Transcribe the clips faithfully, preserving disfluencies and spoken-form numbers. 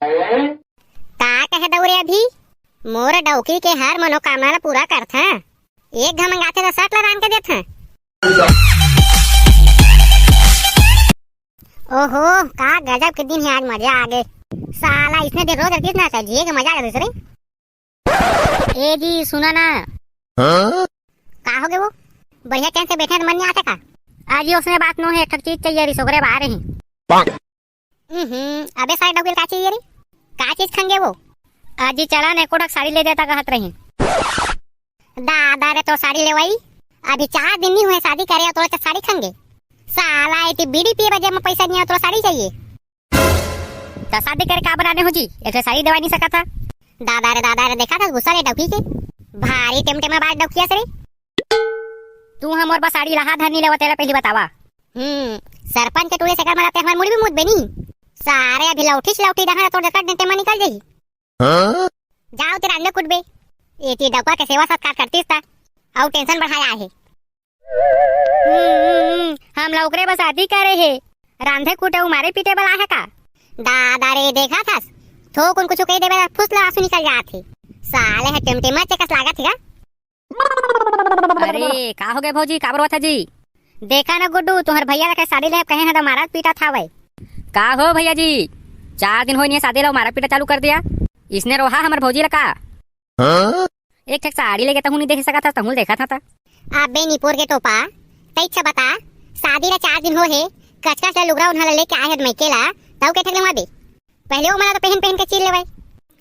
का कहे दऊ रे अभी? मोर डौकी के हर मनोकामना ला पूरा करथें। एक घा मंगाथे त सट ला दान के देथें। ओहो, का गजब के दिन हे आज, मजा आ गे। साला इसने दिन रोज रहतीस ना, त जिए के मजा आ जातिस रे। ए जी, सुना ना। हाँ? का हो गे वो? बढ़िया चैन से बैठे त मन नहीं आथे का? आज ये उसने बात नो हे, एक ठक चीज चाहिए रहिस, ओकरे बारे ही। हम्म, अबे सारे डौकी ल का चाहिए रे? का चीज खंगे वो? अजी चला न, एको ठक साड़ी ले देता कहत रही। दादा रे, तोर साड़ी लेवई? अभी चार दिन नहीं हुए शादी करे, तोर साड़ी खंगे? साला, एती बीड़ी पिए बजे में पैसा नहीं है, तोर साड़ी चाहिए? त शादी करे का बनाने हो जी, एक ठे साड़ी देवा नहीं सकत था। दादा रे, दादा रे, देखा था गुस्सा ले डौकी के, भारी टेमटेमा बाज डौकिया से रे। तू हमर बस साड़ी लहा धरनी लेवा, तेला पहली बतावा। हम्म, सरपंच के टोली से कर मला ते हमर मुड़ी भी मुद बेनी। सारे अभी लौठी से लौठी रहा, तोर जकड़ देते मन निकल जाही। हाँ? जाओ ते रांधे कुटबे। एती डौका के सेवा सत्कार करतीस ता, अउ टेंशन बढ़ाया हे। हम्म, हम्म, हम्म, हम लौकरे बस शादी करे हे, रांधे कुटे अउ मारे पीटे वाला हे का? दादा रे, देखा थस, थोकुन कुछ कह देवे, फुस ला आंसू निकल जात हे। साले हे टेमटेमा चेकस लागत हे का? अरे, का हो गए भौजी, का बरवा था जी? देखा ना गुड्डू, तुम्हर भैया ला के साड़ी ले कहे हैं तो मारत पीटत हावय। का हो भैया जी, चार दिन होय नहीं शादी ला, मारत पीटा चालू कर दिया। इसने रोहा हमर भौजी ला का? हाँ? एक ठक साड़ी लेके तहूँ नहीं देख सकत हस, तहूँ देखत हस त। अबे निपोर के टोपा, तैं अच्छा बता, शादी ला चार दिन हो हे, कचकच ला लुगरा उन्हा ला लेके आए हे मइके ला, तऊ के ठक लेवा बे? पहले वो मला तो पहन पहन के चीर लेवय,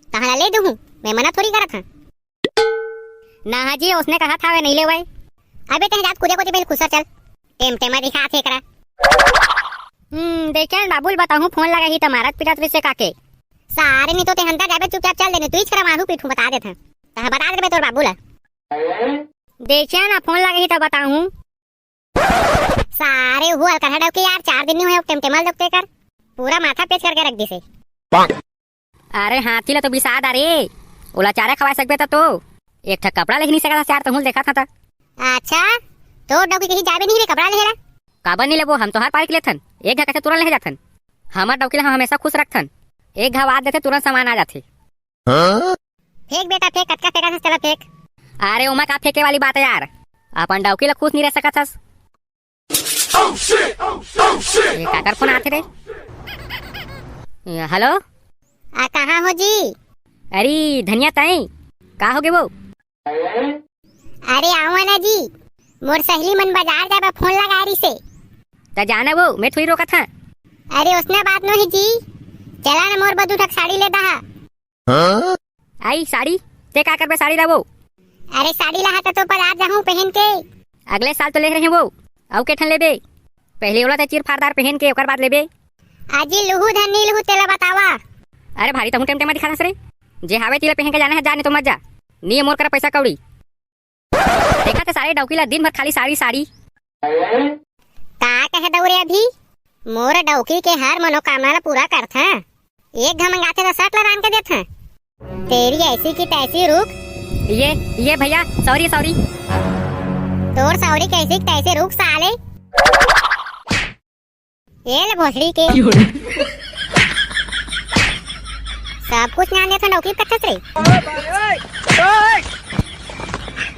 तहाँ ला ले दूँ, मैं मना थोड़ी करत हूँ। ना जी, उसने कहा था वे नहीं लेवय। अबे तैं जात कुदे कोती पहले खुसर चल। टेमटेमा दिखात हे एकरा। हम्म, देखे न बाबू ल बताहूँ, फोन लगाही त मारत पीटत रहिसे काके। सारे नहीं तो ते अंदर जाबे, चुपचाप चल देने, तू ही छरा मारू पीठू बता देत हूँ। तहाँ बता देबे तोर बाबू ला। देखे ना फोन लगाही त बताहूँ। सारे वो अलकरहा डौकी यार, चार दिन नहीं हुए टेमटेमा ल देखते कर। पूरा माथा पेच करके रख दिसे। अरे हाथी ला तो बिसा डारे, ओला चारा खवा सकबे त तो। एक ठक कपड़ा लेके नहीं सकत हस यार, तहूँ ल देखत हस त। अच्छा, तोर डौकी कहीं जाबे नहीं रे कपड़ा लेहे ला? काबर नहीं लेबो, हम तोहार पारी के लेथन, एक घा कथे तुरंत लेहे जाथन। हमर डौकी ला हम हमेशा खुश रखथन, एक घा वाद देथे तुरंत सामान आ जाथे। हाँ? फेंक बेटा फेंक, कतका फेंकत हस तेला फेंक। अरे ओमा का फेंके वाली बात है यार, अपन डौकी ला खुश नहीं रह सकत हस। ये काकर फोन आथे रे? ये, हेलो? आ, कहाँ हो जी? अरे धनिया तई, का हो गे वो? अरे आवा ना जी, मोर सहेली मन बाजार जाबे फोन लगा रहिसे। त जाना वो, मैं थोड़ी रोकत हूँ। अरे उसना बात नो है जी, चला ना मोर बर दू ठक साड़ी ले दहा। हाँ? आई साड़ी, ते का करबे साड़ी ला वो? अरे साड़ी ला हा त तो बाजार जाहूँ पहन के। अगले साल तो ले रहे वो, अउ के ठन लेबे? पहले ओला ते चीर फारदार पहन के ओकर बाद लेबे। अजी लुहू धन नी लुहू तेला बतावा। अरे भारी तहूँ टेमटेमा दिखाथस रे, जे हावे तेला पहन के जाना है जा, नहीं तो मत जा। नी मोर करा पैसा कौड़ी। देखा ते सारे डौकी ला दिन भर खाली साड़ी साड़ी। का कहे दऊ रे अभी? मोर डौकी के हर मनोकामना ला पूरा करथें। एक घा मंगाथे त सट ला दान के देथें। तेरी ऐसी की तैसी रुक। ये, ये भैया, सॉरी, सॉरी। तोर सॉरी कैसी की तैसी रुक साले। ये ले भोसड़ी के। सब कुछ नान देथें डौकी कथस रे।